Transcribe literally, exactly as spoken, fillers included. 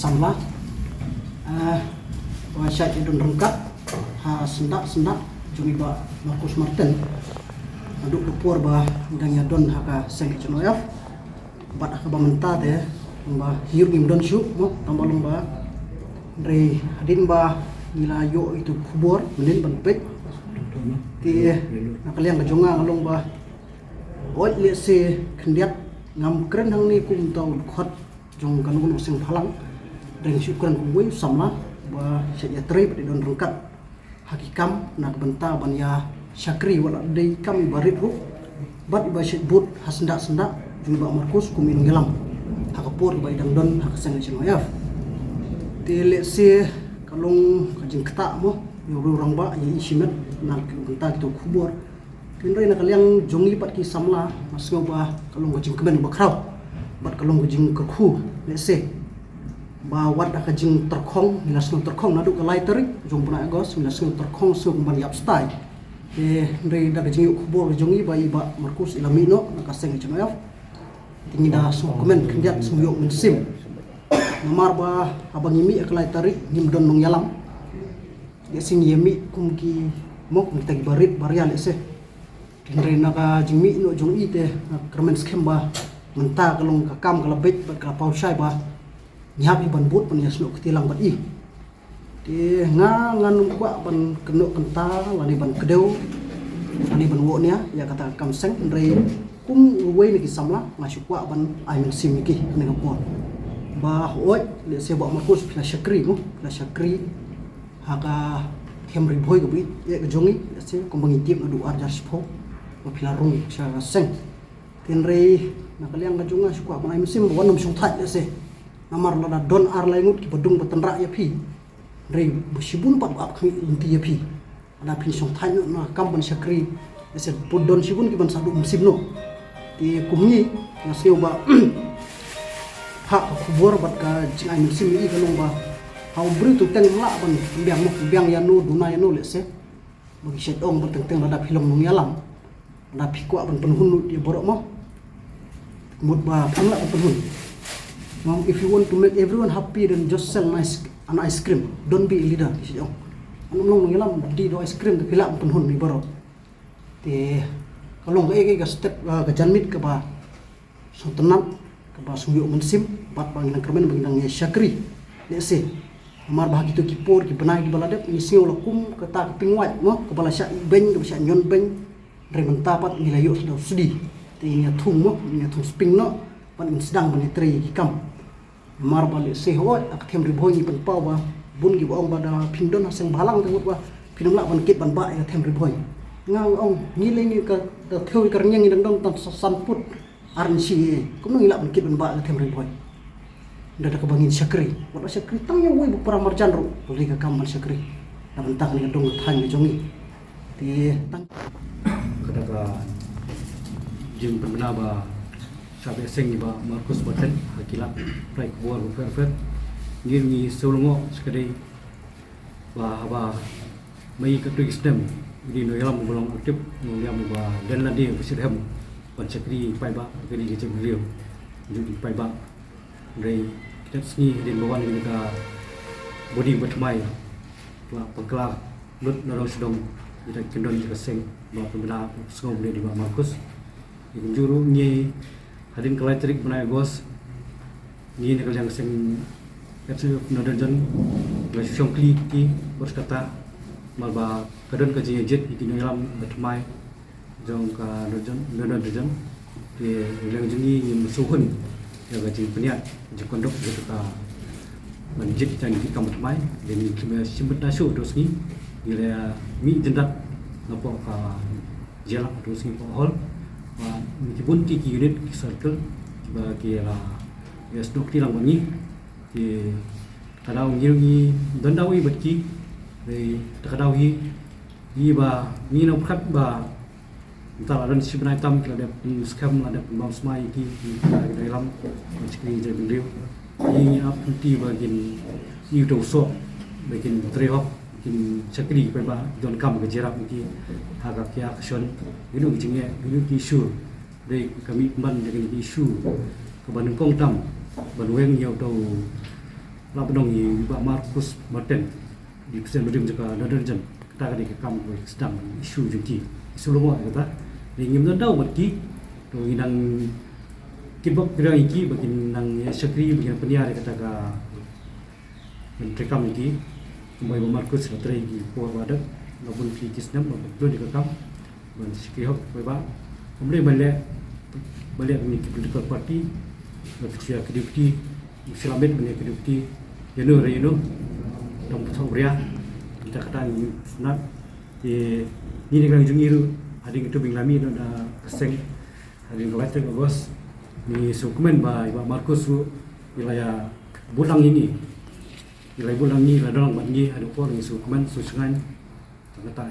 Samla, eh, ba shait ïa don ryngkat ha syndah syndah jong i Bah Marcus Martin. Naduh ka por ba u dang ïa don ha ka seng H N O F. Bad ha kaba mynta te, ba ngi ruh ngim don shuh mo, tang ba long ba, hynrei hadien ba ngi la ïoh ïa ka khubor mynhynnin ban peit. Te na ka liang ka jong nga nga long ba, oi lehse khyndiat ngam kren hangne kum uta u dkhot jong kano kano ka seng bhalang. Hynrei nga shu kren kum uwei u samla ba shait ïatrei bad ïa don ryngkat ha ki kam na ka bynta ban ïa shakri, wat la dei kam iba rit ruh bad iba shait bud ha syndah syndah jong i Bah Marcus kum i nongïalam ha ka por ba i dang don ha ka seng H N O F. Te lehse ka long ka jingktah mo ïa u rangbah ïa i shimet na ka bynta kito ki khubor. Hynrei na ka liang jong ngi pat ki samla nga sngew ba ka long ka jingkmen ba khraw bad ka long ka jingkyrkhu lehse ba wat da ka jingtyrkhong, ngi la sngew tyrkhong naduh ka lai tarik jong u bnai August, ngi la sngew tyrkhong, sngew kumban ïap stai. Te hynrei da ka jingïoh khubor ka jong ngi ba i Bah Marcus i la mih noh na ka seng H N O F, te ngi da sngewkmen khyndiat, sngewïoh mynsiem. Namar ba haba ngi mih ha ka lai tarik ngim don nongïalam. Lehse ngi ïa mih kum ki, mo, kum kita kiba rit baria lehse. Hynrei na ka jingmih noh jong i te nga kyrmen skhem ba mynta ka long ka kam ka la beit bad ka la paw shai ba ngi hap hi ban bud ban ïasnoh kti lang bad i. Te nga ngan ym kwah ban kynnoh kynta lane ban kdew lane ban woh nia ïa kata ka kam seng, hynrei kum uwei na ki samla nga shu kwah ban ai mynsiem ïa ki ha kane ka por. Ba hooid lehse Bah Marcus phi la shakri, mo, phi la shakri ha ka them Ri Bhoi kaba ïeit ka jong ngi, lehse kumba ngi tip naduh ar hajar shiphew ba phi la rung sha ka seng. Hynrei na ka liang ka jong nga shu kwah ban ai mynsiem ba wat nym shongthait lehse. Namar lada don ar lai ngut kiba dung ba tynrah ïa phi, hynrei ba shibun pat ba ap khmih lynti ïa phi. Lada phin shongthait noh na ka kam ban shakri, lehse bun, don shibun kiban sa duh mynsiem noh. Te kum ngi nga sngew ba ha ka khubor bad ka jingai mynsiem ïa i ka long ba ha u briew teng teng lah ban pynbiang, mo, pynbiang ïa no, duna ïa no lehse. Ba ki shait ong ba teng teng lada phi long nongïalam, lada phi kwah ban pynhun lut ïa baroh, mo, mut ba phim lah ban pynhun. Mo, if you want to make everyone happy, then just sell an ice, an ice cream. Don't be a leader, ki shait ong. Lada ym long nongïalam, dei da u ice cream te phi lah ban pynhun ïa baroh. Te ka long kaei kaei ka step, ah, ka janmiet kaba sngewtynnat, kaba sngewïoh mynsiem bad ba ngi nang kyrmen ba ngi nang ïa shakri lehse. Namar ba ha kito ki por ki bnai kiba la dep ngi sngew la kum kata ka ping wait, mo, kaba la shah ïeh beiñ, kaba shah ñion beiñ. Hynrei mynta pat ngi la ïoh sdang sdie. Te ngin ïa thung, mo, ngin ïa thung spring noh bad ngin sdang ban ïatrei ïa ki kam. Namar ba lehse hooid ha ka them Ri Bhoi ngi pynpaw ba bun kiba ong ba da phin don ha seng bhalang te mut ba phin ym lah ban kit ban bah ïa ka them Ri Bhoi. Nga ong ngi lei ngi ka, ka thew ïa ka rynïeng ngi dang don tang sa, san put ar inshi, kumno ngi lah ban kit ban bah ïa ka them Ri Bhoi? Ynda da kaba ngin shakri, wat la shakri tang ïa uwei ba para marjan ruh ka dei ka kam ban shakri na bynta kane ka dong ka thaiñ ka jong ngi. Te tang kata ka jingpynbna ba shah beh seng i Bah Marcus Martin ha ki lad pynphai khubor bapher bapher. Ngi ruh ngi sngewlyngngoh shakdei ba haba ma i katto ki snem i dei nongïalam uba long active, nongïalam uba len lade, uba shitrhem ban shakri paidbah, ba ka dei ka jaitbynriew jong ki paidbah. Hynrei ki dep sngi hadien ba wan kane ka body ba thymmai, ka la pynkylla lut na dong sha dong ïa ka kyndon jong ka seng ba pynbna, sngewbha ïa i Bah Marcus. Ïa kumjuh ruh ngi hadien ka lai tarik bnai August, ngi na ka liang ka seng F C F Northern Zone, ngi la shu shong khlieh ïa ki bad kata, namar ba ka don ka jingïajied ïa ki nongïalam ba thymmai jong ka Northern, Northern Region. Te na ka liang jong ngi ngim sngewhun ïa ka jingpynïaid, jingkyndok jong kata ban jied kita ki kam ba thymmai. Te ngi khlem shim bynta shuh, to sngi ngi la mih jyndat napoh ka jela, to sngi napoh hall. Ba ngi ki bun ki, ki unit, ki circle ba ki la ïasnoh kti lang bad ngi. Te ka daw ngi, ngi don daw i bad ki. Te ka daw hi, hi ba ngi nang pyrkhat ba mynta la don shi bnai tam ki la dep pynskhem, la dep pynbam smai ïa ki, ki la ki dei lam ban shakri jaitbynriew. Ngi, ngi ap kynti ba kin ïoh uta u soh ba kin trei hok, kin shakri paidbah, donkam ka jingïarap ïa ki ha ka khia ka shon, kino ki jingeh, kino ki issue. Dei ka mih pynban ïa kine ki issue kaba nyngkong tam ban weng ïa uta u Lah ban ong ïa i Bah Marcus Martin, i President Rim jong ka Northern Region, kata ka dei ka kam kaba sdang, issue jong ki. Issue lemo kata. Dei ngim don daw bad ki, to ngi nang kitbok kyrpang ïa ki ba kin nang ïa shakri, ba kin nang pynïar ïa kata ka, ban treikam ïa ki. Kumba i Bah Marcus la trei ïa ki por ba dep, la bun ki snem, la bun ïa ka kam ban shakri hok, kumba. Kumba ban leh, ban leh ïa ki political party, ban shu ïa ki duty, shu lamit ban ïa ki duty, ïano re ïano, dang pynthok bria, kita kata ngi nat. Te ngi na ka liang jong ngi ruh, hadien katu ba ngi la mih na ka seng, hadien ka lai tarik August, ngi sngewkmen ba i Bah Marcus ruh i la ïa bud lang ïa ngi. I la ïa bud lang ïa ngi, i la don lang bad ngi haduh por, ngi sngewkmen, sngewshngaiñ. Tang kata.